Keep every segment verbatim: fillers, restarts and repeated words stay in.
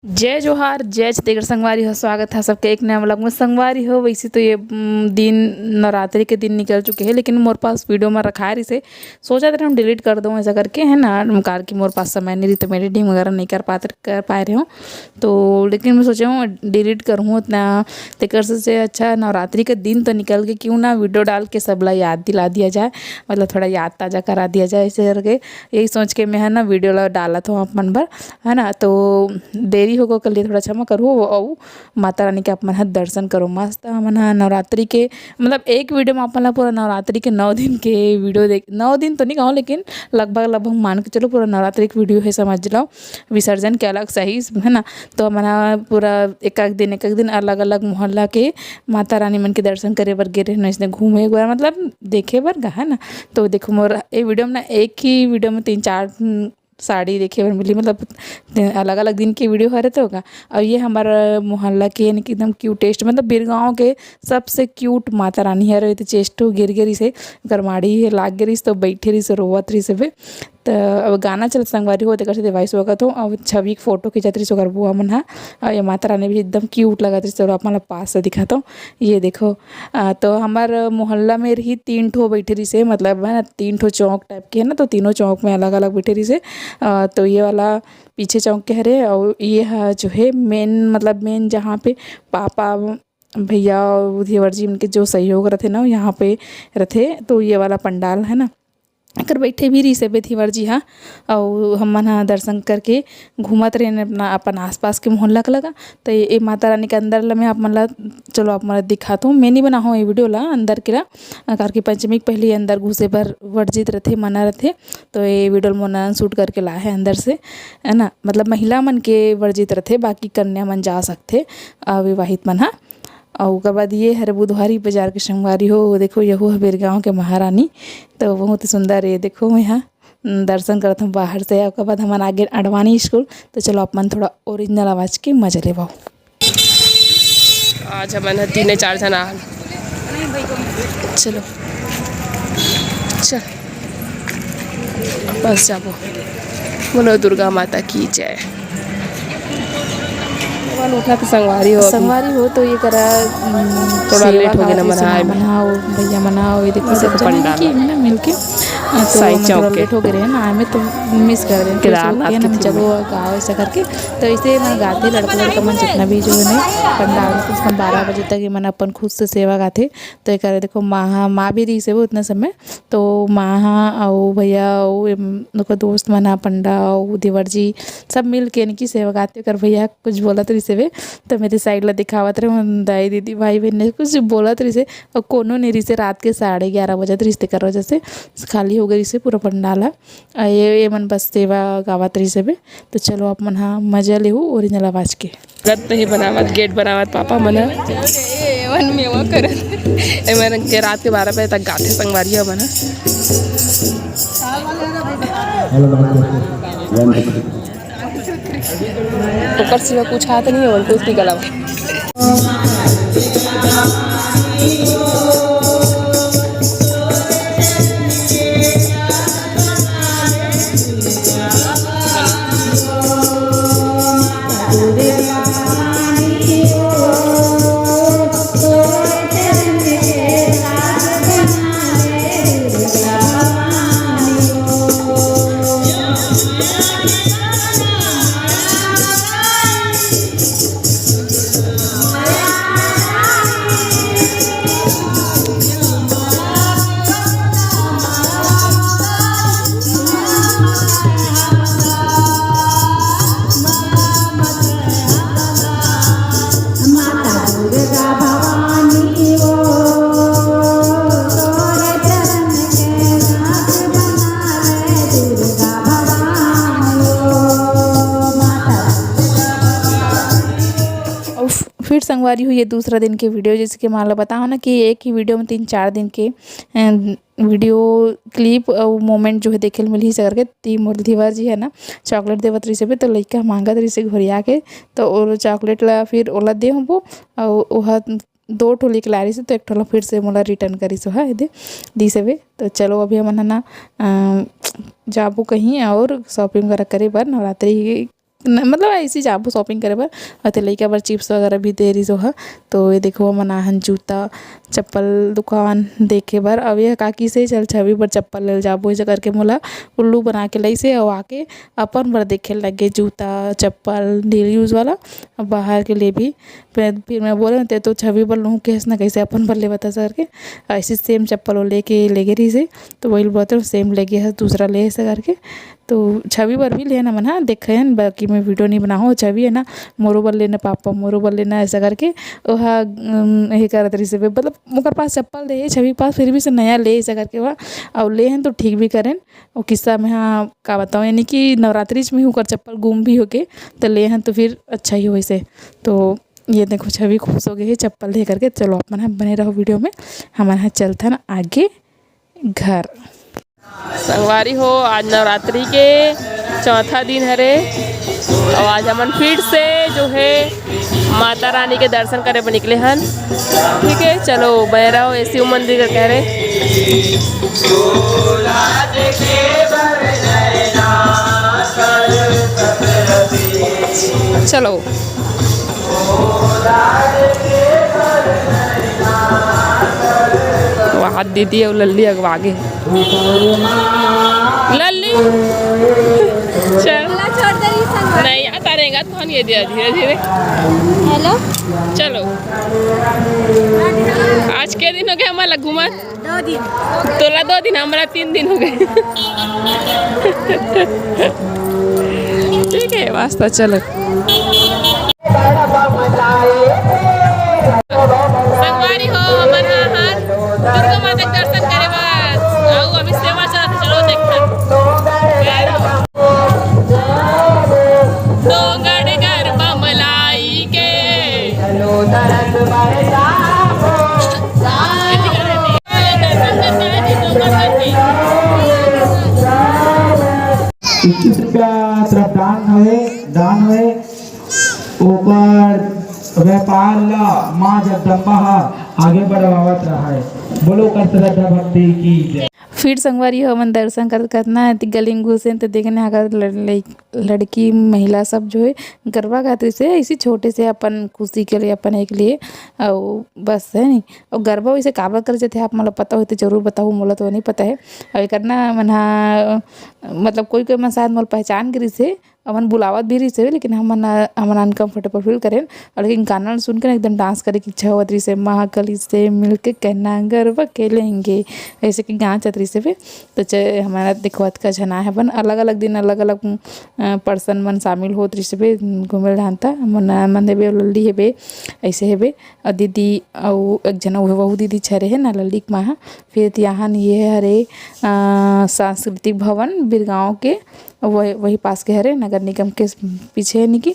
जय जोहार, जय छत्तीसगढ़ संगवारी हो, स्वागत है सबके एक नया vlog में। संगवारी हो, वैसे तो ये, उम, दिन नवरात्रि के दिन निकल चुके हैं, लेकिन मोर पास video में रखा रही से सोचा था हम delete कर दूँ ऐसा करके, है ना, कार की मोर पास समय नहीं रही तो मैं editing वगैरह नहीं कर पाते, कर पाए रहे हूँ। तो लेकिन मैं सोचा हूँ delete करूँ उतना, तेकर से, से अच्छा नवरात्रि के दिन तो निकल के क्यों ना video डाल के सबला याद दिला दिया जाए, मतलब थोड़ा याद ताज़ा करा दिया जाए ऐसे करके। यही सोच के मैं, है ना, video ला डालत हूँ आप मन बर, है ना। तो देरी होगो कर लिए थोड़ा क्षमा करो, अउ माता रानी के आप मन ह दर्शन करो। मस्त हमन ह नवरात्रि के, मतलब एक video में अपन ला पूरा नवरात्रि के नौ दिन के video देख, नौ दिन तो नहीं कहूँ, लेकिन लगभग, लगभग मान के चलो पूरा नवरात्रि के video है, समझ लो, विसर्जन के अलग सही, है ना। तो हमन ह पूरा एक एक दिन, एक एक दिन अलग-अलग मोहल्ला के माता रानी मन के दर्शन करे बर गे रहे, अइसने घूमे बर, मतलब देखे बर गा, है ना। तो देखो मोर ए video में ना, एक ही video में तीन चार, उम, साड़ी देखे बर मिली, मतलब अलग-अलग दिन के video हरे तो गा। अउ ये हमर मोहल्ला के यानी कि एकदम cutest, मतलब बिरगांव के सबसे cute माता रानी हरे। तो चेस्ट गिर गे रिसे, ओकर माड़ी लाग गे रिस, तो बैठे रिस, रोवत रिस बे। त अब गाना चलत संगवारी हो, तेकर सेती voice over करत हूँ। अब छवि के photo खींचत रहिस ओकर बुआ मन ह। अउ ये माता रानी भी एकदम cute लगत रहिस, चलो आप मन ला पास से दिखात हूँ। ये देखो, अ, तो हमर मोहल्ला में रही तीन ठो बैठे रहिस हे, मतलब है ना, तीन ठो चौक type के है ना, तो तीनों चौक में अलग-अलग बैठे रहिस हे। अ, तो ये वाला पीछे चौक के हरे, अउ ये ह जो है main, मतलब main जहाँ पे पापा, भैया अउ देवर जी उनके जो सहयोग रथे ना, यहाँ पे रथे, तो ये वाला पंडाल है ना, एकर बैठे भी रहिस हे बे धीवर जी हा, अउ हमन हा दर्शन करके घूमत रहेन अपना, अपन आसपास के मोहल्ला के लगा। त ये, ये माता रानी के अंदर ल मैं आप मन ला, चलो आप मन ला दिखात हूँ। मैं नहीं बनाहूँ ये video ला अंदर के ला, काबर कि पंचमी के पहले अंदर घुसे बर वर्जित रथे, मना रथे। तो ये video ल मोना shoot करके लाए है अंदर से, है ना, मतलब महिला मन के वर्जित रथे, बाकी कन्या मन जा सकथे, अविवाहित मन हा। अउ ओकर बाद ये हरे बुधवारी बाजार के संगवारी हो, देखो यहू ह बिरगांव के महारानी, तो बहुत ही सुंदर। ये देखो मैं यहाँ, उम, दर्शन करत हूँ बाहर से। ओकर बाद हमन आगे अडवाणी स्कूल, तो चलो आप मन थोड़ा original आवाज के मजा लेवाओ। आज हमन ह तीने चार झन आ हन। चलो, चल। बस जाबो। बोलो दुर्गा माता की जय। मन उठा तो संगवारी हो अभी। संगवारी हो तो ये करा, उम, थोड़ा सेवा late हो गया ना गावत हे, मना आए में। मना हो, भैया मना हो, ये देखो सब जने पंडाल मिलके, मिलके, अ, तो साई हमन थोड़ा चौक के। Late हो गए रहे ना, आए में तो miss कर रहे हैं। फिर केदारनाथ सोच के के ना हम theme चलो में। गाओ ऐसा करके, तो ऐसे मन गाते लड़का लड़का मन जितना भी जो है ना पंडाल में कम से कम बारह बजे तक ये मन अपन खुद से सेवा गाथे। तो ये करे देखो माँ हा, माँ भी रही से वो उतना समय, तो माँ हा अउ भैया अउ एम-, ओकर दोस्त मन हा, पंडा अउ देवर जी, सब मिल के इनकी सेवा गाते। ओकर भैया कुछ बोलत रहिसे बे, तो मेरे side ला दिखावत रहे, उन दाई, दीदी, भाई, बहन ने कुछ बोलत रहिसे, अउ कोनो नहीं रहिसे। रात के साढ़े ग्यारह बजत रहिसे, तेकर वजह से खाली हो गए रहिसे पूरा पंडाल हा। अ, ये, ये मन बस सेवा गावत रहिसे बे। तो चलो, आप मन हा मजा लेहू original आवाज के। रत ही बनावत, gate बनावत पापा मन ह। एवन मेवा करत। एमन के रात के बारह बजे तक गाथे संगवारी मन ह। ओकर सिवा कुछ हाथ नहीं है, one two three के अलावा। अउ फिर संगवारी हो, ये दूसरा दिन के video, जैसे कि मान लो बताओ ना कि एक ही video में तीन चार दिन के, अ, video clip अउ moment जो है देखे ल मिलही से करके। ती मोर धीवर जी है ना, chocolate देवत रहिसे बे, तो लइका मांगत रहिसे घोरिया के, तो ओ chocolate ला फिर ओला दे होबो, अउ ओहा दो ठो लेके ला रहिसे, तो एक ठो ला फिर से मोला return करिस, ओहा एदे दिसे बे। तो चलो, अभी हमन ह ना, अ, जाबो कहीं और shopping वगैरह करे बर नवरात्रि न-, मतलब ऐसे जाबो shopping करे बर। अउ ते लइका बर chips वगैरह भी दे रहिस ओहा। तो ये देखो, हमन आहन जूता चप्पल दुकान देखे बर। अब ये काकी से चल छवि बर चप्पल ले जाबो, ऐसे करके मोला उल्लू बना के लइसे। अउ आके अपन बर देखे लगे जूता चप्पल daily use वाला, अब बाहर के लिए भी। फिर, फिर मैं बोले, "ते तो छवि बर लूँ, कैसे ना कैसे अपन बर ले बता," करके। ऐसी same चप्पल वो लेके लेगे रहिसे, तो वही बोलते हैं, "Same लेगे है, दूसरा ले," ऐसा करके। तो छवि बर भी लेना मन, हाँ, देखे हन, बाकी मैं video नहीं बनाहूँ। छवि है ना, "मोरो बर लेना पापा, मोरो बर लेना," ऐसा करके ओहा, उम, यही करत रहिसे बे। मतलब ओकर पास चप्पल दे हे छवि पास, फिर भी से नया ले ऐसा करके ओहा, अउ ले हन तो ठीक भी करेन। वो किस्सा में, हाँ, का बताऊँ, यानी कि नवरात्रि में ही ओकर चप्पल गुम भी होके, तो ले हन तो फिर अच्छा ही होइसे। तो ये देखो, छवि खुश हो गई है चप्पल दे करके। चलो, आप मन ह बने रहो video में, हमन ह चलथन आगे घर। संगवारी हो, आज नवरात्रि के चौथा दिन हरे, और आज हमन फिर से जो है माता रानी के दर्शन करे बर निकले हन। ठीक है, चलो, बने रहो, ए शिव मंदिर का कह रहे। चलो। वाह, दीदी अउ लल्ली अगवा गे। लल्ली, चल। नहीं, आता रहेगा तो हम ये दिया धीरे धीरे। हेलो। चलो। आज के दिन हो गया हमारा घूमत? दो दिन। तोला दो दिन, हमरा तीन दिन हो गए। ठीक है, वास्ता, चलो। संगवारी हो, हमन हा आज दुर्गा माता के दर्शन करे बर। अउ अभी सेवा चलत हे, चलो देखथन। डोंगरगढ़ बमलाई के। इक्कीस रुपया तरफ दान हवे, दान हवे, ओकर व्यापार ला माँ जगदम्बा हा आगे बढ़वावत रहे। बोलो कर श्रद्धा भक्ति की जय। फिर संगवारी हो, हमन दर्शन करत करत ना एती गली में घुसेन, तो देखने आकर लड़-, लड़-, लड़की महिला सब जो है गरबा गात रहिसे, ऐसी छोटे से अपन खुशी के लिए, अपन एक लिए, अउ बस है नहीं। अउ गरबा वैसे काबर करे जाथे, आप मोला पता होही तो जरूर बताहू, मोला तो नहीं पता है। अउ एकर ना मन हा, मतलब कोई कोई मन शायद मोला पहचान गे रहिसे, हमन बुलावत भी रहिसे, लेकिन हमन, हमन uncomfortable feel करेन। अउ लेकिन गाना ल सुन के ना एकदम dance करे की इच्छा होवत रहिसे, "महाकाली से मिलके कहना गरबा खेलेंगे," ऐसे कि गाँव चत रहिसे बे। तो च-, हमारा देखो अतका झना है बन, अलग-अलग दिन अलग-अलग, अ, person मन शामिल होत रहिसे बे, घूमे ल ढांढता, मन, मन हेबे, लल्ली हेबे, ऐसे हेबे, अ, दीदी अउ एक झन अउ वहू दीदी छरे है ना, लल्ली के माँ ह। फिर तियाहन ये हरे, अ, सांस्कृतिक भवन बिरगांव के, वही, वही पास के हरे, नगर निगम के पीछे है निकी।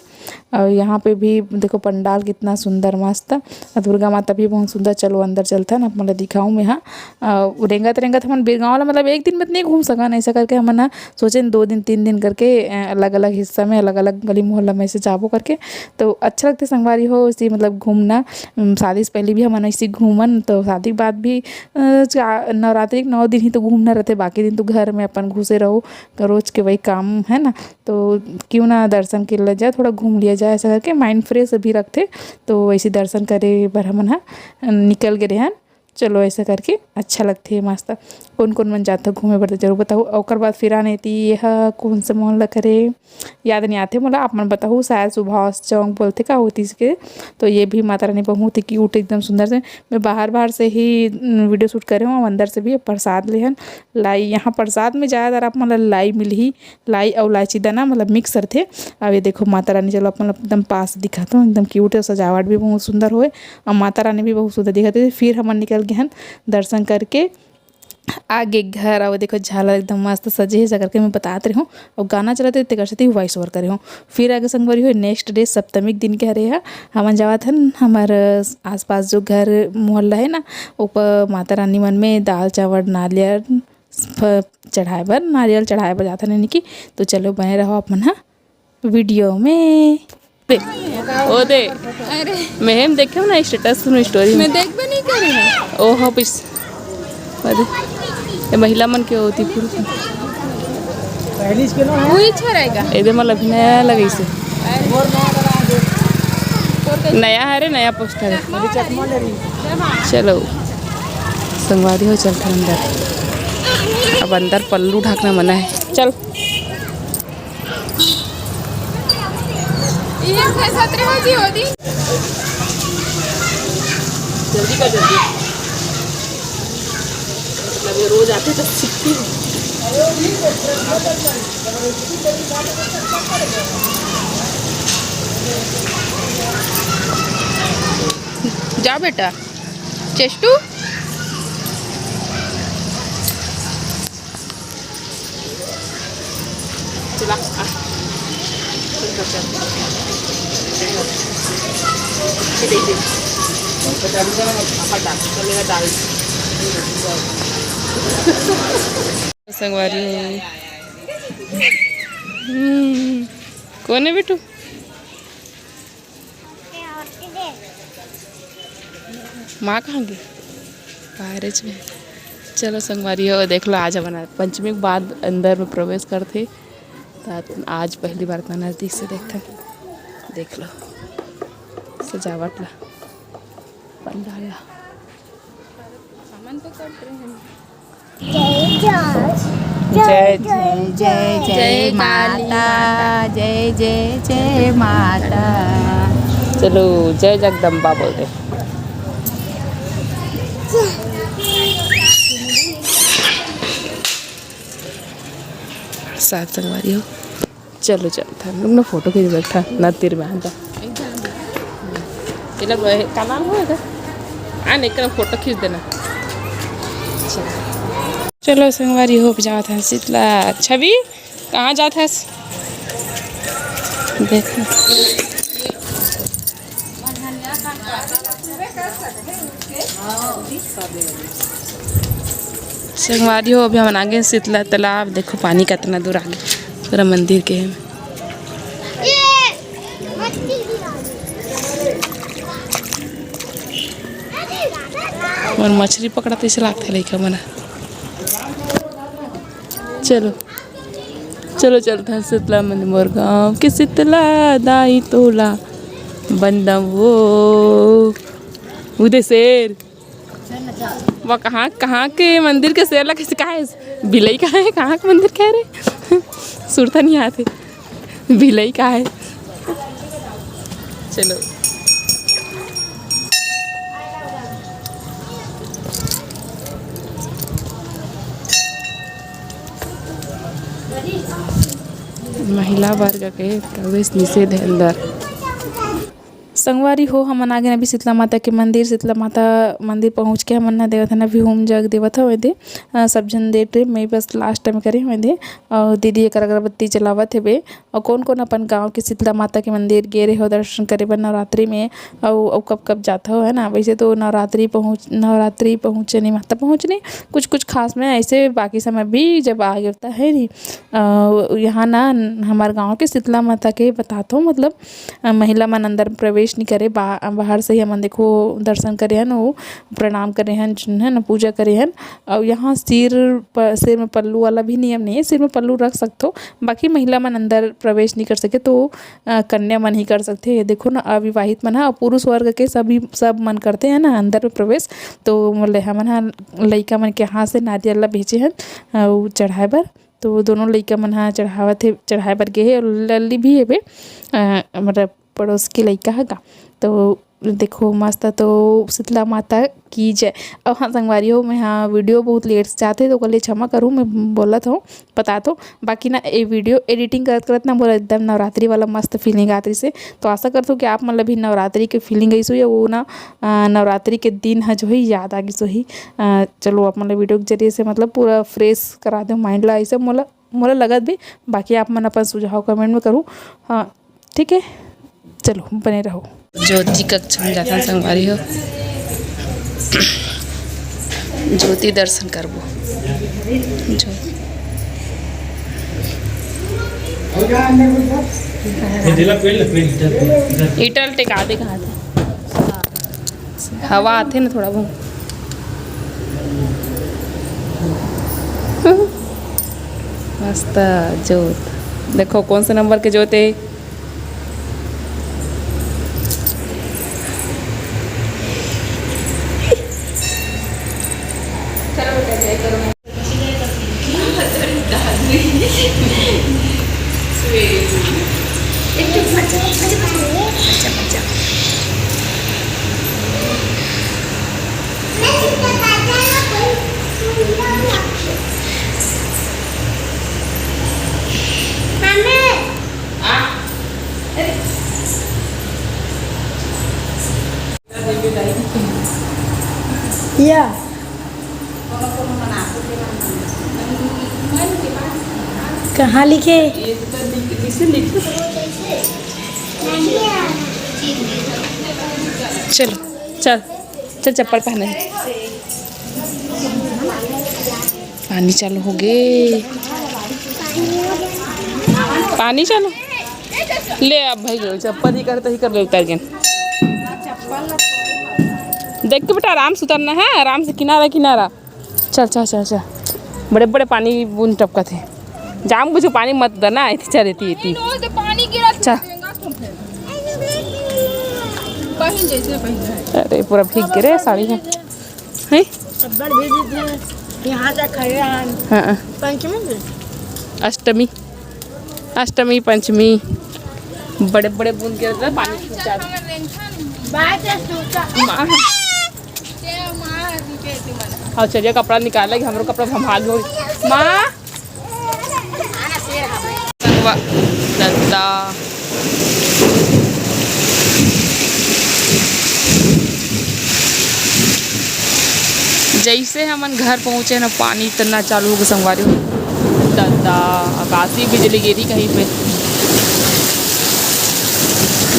और यहाँ पे भी देखो पंडाल कितना सुंदर मस्त, और दुर्गा माता भी बहुत सुंदर। चलो अंदर चलथन, आप मन ल दिखाऊँ मैं। हाँ, अ, रेंगत रेंगत हमन बिरगांव ला मतलब एक दिन में तो नहीं घूम सकन, ऐसा करके हमन ह सोचेन दो दिन तीन दिन करके, अ, अलग-अलग हिस्सा में अलग-अलग गली मोहल्ला में ऐसे जाबो करके। तो अच्छा लगथे संगवारी हो ऐसे मतलब घूमना। उम, शादी से पहले भी हमन ऐसे घूमन, तो शादी के बाद भी, अ, चा-, नवरात्रि के नौ दिन ही तो घूमना रहथे, बाकी दिन तो घर में अपन घुसे रहो, रोज के वही काम है ना। तो क्यों ना दर्शन के लिए जाए, थोड़ा घूम लिया जाए, ऐसा करके mind fresh भी रखथे। तो ऐसे दर्शन करे बर हमन ह निकल गे रेहन। चलो ऐसा करके अच्छा लगथे मस्त। कोन कोन मन जाथो घूमे बर तो जरूर बताहू। ओकर बाद फिर आने ती ये ह कोन से मोहल्ला करे याद नहीं आथे मोला, आप मन बताहू, शायद सुभाष चौक बोलथे का होती के। तो ये भी माता रानी बहुत ही cute एकदम सुंदर से, मैं बाहर बाहर से ही, उम, video shoot करे हूँ, अंदर से भी प्रसाद लेहन लाई। यहाँ प्रसाद में ज़्यादातर आप मन ला लाई मिलही, लाई अउ लाइची दाना मतलब mix रथे। अब ये देखो माता रानी, चलो आप मन ला एकदम पास दिखाता हूँ, एकदम cute है, सजावट भी बहुत सुंदर होए और माता रानी भी बहुत सुंदर दिखत हे। फिर हमन निकल गए हन दर्शन करके आगे घर। अउ देखो झालर एकदम मस्त सजे हे, जकर के मैं बतात रहे हूँ, और गाना चलत हे, तेकर सेती voice over करे हूँ। फिर आगे संगवारी हो, next day सप्तमी के दिन के हरे हा, हमन जावत हन हमर आसपास जो घर मोहल्ला है ना, ऊपर माता रानी मन में दाल चावल नारियल फ-, चढ़ाए बर, नारियल चढ़ाए बर जात हन यानी कि। तो चलो बने रहो आप मन हा video में। दे, ओ दे, अरे। मैं हम देखे ना status में story में। मैं देखबे नहीं करे ना। ओ हो पिस, ओ दे, ये महिला मन के होती पूरी। वही अच्छा रहेगा। एदे मतलब नया लगइसे। नया हरे, नया पोस्टर। चलो संगवारी हो, चलथन अंदर। अब अंदर पल्लू ढाकना मना है। चल। ये सतरे हो जी, हो दी। जल्दी कर, जल्दी। मतलब ये रोज आते तो सीखती हूँ। जा बेटा, चेस्टू। चला, आ। संगवारी हो। हम्म, कौन है बेटू? माँ कहाँ गे? बाहरेच में। चलो संगवारी हो, देख लो, आज हमन पंचमी के बाद अंदर में प्रवेश करथे। त आज पहली बार इतना नजदीक से देखथन। देख लो सजावट ला, पंडाल ला। हमन तो कट रहे हैं। जय जय जय जय जय जय काली माता, माता। जय जय जय माता। चलो, जय जगदम्बा बोल दे। सात संगवारी हो। चलो चलथन, रुक ना, फोटो खींच बैठा ना, तीर में आंदा। एला ब-, का नाम हो एकर? आ, नहीं, एकर फोटो खींच देना। चलो संगवारी हो, जात हन शीतला। छवि, कहाँ जात हस? देख। संगवारी हो, अभी हमन आगे शीतला तालाब। देखो पानी कतना दूर आगे, पूरा मंदिर के हे। मोर मछली पकड़त अइसे लागथे लइका मन ह। चलो। चलो चलथन शीतला मंदिर, मोर गाँव के शीतला दाई तोला बंदम वो। उदे शेर। वो कहाँ, कहाँ के मंदिर के शेर ला कइसे, कहाँ हे? बिलई कहाँ हे? कहाँ के मंदिर कहे रे? सुरता नहीं आते। बिलई कहाँ हे? चलो। महिला वर्ग के प्रवेश निषेध हे अंदर। संगवारी हो, हमन आ गेन अभी शीतला माता के मंदिर। शीतला माता मंदिर पहुँच के हमन ह देवत हन अभी होम जग देवत हव एदे। अ, सब झन देत हे, मैं बस लास्ट टाइम करे हव एदे। अउ दीदी एकर अगरबत्ती जलावत हेबे। अउ कोन कोन अपन गाँव के शीतला माता के मंदिर गे रहे हो दर्शन करे बर नवरात्रि में, अउ, अउ कब कब जात हो, है ना? वैसे तो नवरात्रि पहुँच, नवरात्रि पहुँचे नहीं, माता पहुँचनी कुछ कुछ खास में, ऐसे बाकी समय भी जब आ गिरता है नहीं। अ, यहाँ ना हमारे गाँव के शीतला माता के बतात हो, मतलब, अ, महिला मन अंदर प्रवेश नहीं करे, बा-, बाहर से ही हमन देखो दर्शन करे हन, वो प्रणाम करे हन, है ना, पूजा करे हन। अउ यहाँ सिर प-, सिर में पल्लू वाला भी नियम नहीं है, सिर में पल्लू रख सकथो, बाकी महिला मन अंदर प्रवेश नहीं कर सके, तो, अ, कन्या मन ही कर सकथे। ये देखो ना, अविवाहित मन ह, अउ पुरुष वर्ग के सभी, सब मन करते हैं ना अंदर में प्रवेश। तो बोले हमन ह लइका मन के हाथ से नारियल ला भेजे हन, अ, उ चढ़ाए बर। तो दोनों लइका मन ह चढ़ावत हे, चढ़ाए बर गे हे, अउ लल्ली भी हेबे, अ, मतलब पड़ोस के लइका ह का। तो देखो मस्त, तो शीतला माता की जय। अउ हाँ संगवारी हो, मैं हाँ वीडियो बहुत लेट से जाते तो ओकर लिए क्षमा करूँ, मैं बोलत हूँ, बतात हूँ। बाकी ना ये वीडियो एडिटिंग करत करत ना मोला एकदम नवरात्रि वाला मस्त फीलिंग आत रहिसे। तो आशा करत हूँ कि आप मन ला भी नवरात्रि के फीलिंग आइस होही, वो ना, अ, नवरात्रि के दिन ह जो है याद आ गिस होही। अ, चलो आप मन ला वीडियो के जरिए से मतलब पूरा फ्रेश करा दे माइंड ला, ऐसे मोला, मोला लगत भी। बाकी आप मन अपन सुझाव कमेंट में करू। हाँ, ठीक है, चलो बने रहो। ज्योति कक्ष में जाथन संगवारी हो, ज्योति दर्शन करबो। जो ईटल टेका दे कहाँ थे? हवा आथे ना थोड़ा बहुत। मस्त जोत। देखो कौन से नंबर के जोत हे। या कहाँ लिखे? चलो, चल, चल, चप्पल पहने। पानी चालू हो गे। पानी चालू। ले अब भाई, चप्पल ही करते ही कर ले, उतर गए। देख के बेटा, आराम से उतरना है, आराम से, किनारा किनारा। चल, चल, चल, चल। बड़े बड़े पानी बूंद टपकत हे। जाम कुछ पानी मत देना, ऐसी चल, ऐसी, ऐसी। पानी गिरा चल। कहीं जैसे पहन रहे। अरे, पूरा भीग गे रे साड़ी है। हैं? अब्बड़ भीगी थी, यहाँ तक खड़े हैं। हाँ। पंचमी से? अष्टमी, अष्टमी, पंचमी, बड़े बड़े बूंद गिरत रहे, पानी खींचा। बाय से सूखा। माँ। हाँ, चलिए, कपड़ा निकालेगी, हमरो कपड़ा संभाल लो। माँ। संगवा-, दद्दा। जैसे हमन घर पहुँचे न, पानी इतना चालू हो गया, संगवारी हो। दद्दा, आकाशी बिजली गिरी कहीं पे।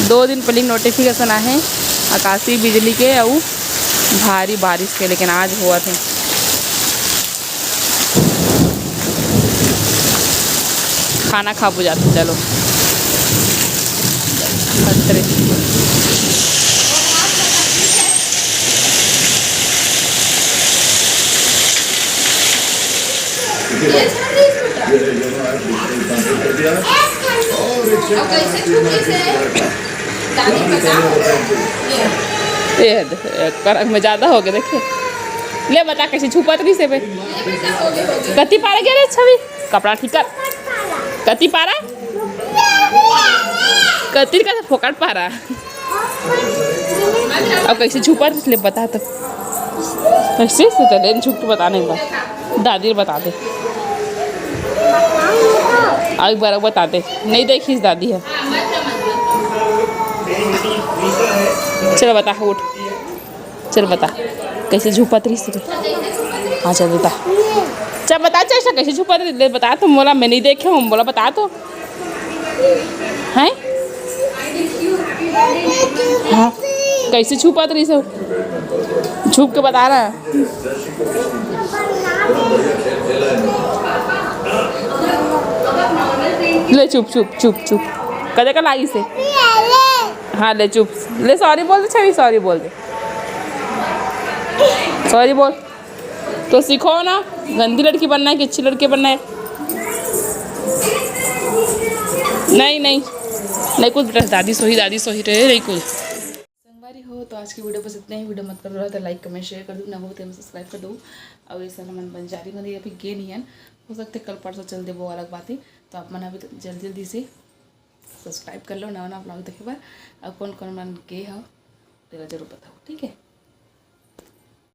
दो दिन पहले नोटिफिकेशन आहे आकाशी बिजली के, अउ भारी बारिश के, लेकिन आज होवत हे। खाना खाबो जाथे, चलो। खतरे। ये दे, करक में ज्यादा हो गया, देखिए। ले बता, कैसे छुपत रहिस हे बे? कति पारा गे रे छवि? कपड़ा ठीक कर। कति पारा? कति का फोकट पारा? अब कैसे छुपत रहिस, ले बता तो। कैसे से तो ले छुप के बता, नहीं बता। दादी बता दे। अब एक बार बता दे। नहीं देखिस दादी ह। चलो बता, उठ। चल बता, कैसे छुपत रहिस हे? हाँ, चल बता। चल बता, चल, कैसे छुपत रहिस? ले बता तो मोला, मैं नहीं देखे हूँ, मोला बता तो। हैं? हाँ, कैसे छुपत रहिस हे? छुप के बता रहा है। ले चुप, चुप, चुप, चुप। कदे का लागिस हे? हाँ, ले चुप। ले सॉरी बोल दे, छवि, सॉरी बोल दे। सॉरी बोल। तो सीखो ना, गंदी लड़की बनना है कि अच्छी लड़की बनना है? नहीं, नहीं, नहीं कुछ बेटा, दादी सोही, दादी सोही रहे, नहीं कुछ। संगवारी हो, तो आज की वीडियो बस इतना ही। वीडियो मत कर रहा तो लाइक, कमेंट, शेयर कर दो, ना हो तो सब्सक्राइब कर दो। और ये साल हमन बंजारी मंदिर अभी गे नहीं है, हो सकते कल परसों चल देबो, अलग बात है। तो आप मन अभी जल्दी जल्दी से सब्सक्राइब कर लो नवा नवा ब्लॉग देखे बर। और कौन कौन मन गे हो, तेला जरूर बताओ, ठीक है।